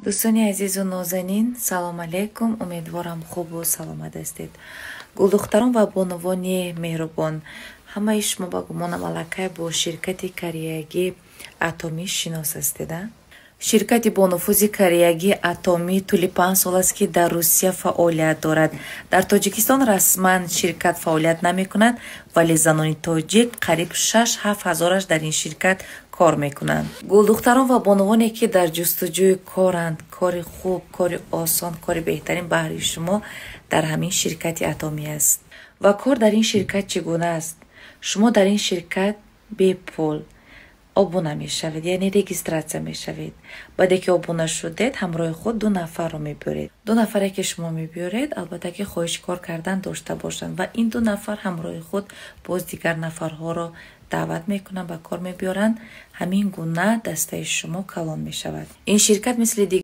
Дӯстони азизу нозанин, салом алейкум! Умедворам, хубу саломат ҳастед. Гулдухтарон ва бонувони меҳрубон, ҳамаи шумо, ба гумонам, аллакай бо ширкати кореягӣ Атомӣ шинос ҳастед. Ширкати бонуфузи кореягӣ Атомӣ тӯли 5 сол аст, ки дар Русия фаъолият дорад. Дар Тоҷикистон расман ширкат фаъолият намекунад, вале занони тоҷик қариб 6-7 ҳазораш дар ин ширкат кор мекунанд. Гулдухтарон ва бонувоне, ки дар ҷустуҷӯи коранд, кори хуб, кори осон, кори беҳтарин баҳри шумо дар ҳамин ширкати Атомӣ аст. Ва кор дар ин ширкат чӣ гуна аст? Шумо дар ин ширкат бепул обуна мешавед, яъне регистрация мешавед. Баъде ки обуна шудед, ҳамроҳи худ ду нафарро мебиёред. Ду нафаре, ки шумо мебиёред, албатта, ки хоҳиши кор кардан дошта бошанд, ва ин ду нафар ҳамроҳи худ боз дигар нафарҳоро даъват мекунанд, ба кор мебиёранд. Ҳамин гуна дастаи шумо калон мешавад. Ин ширкат мисли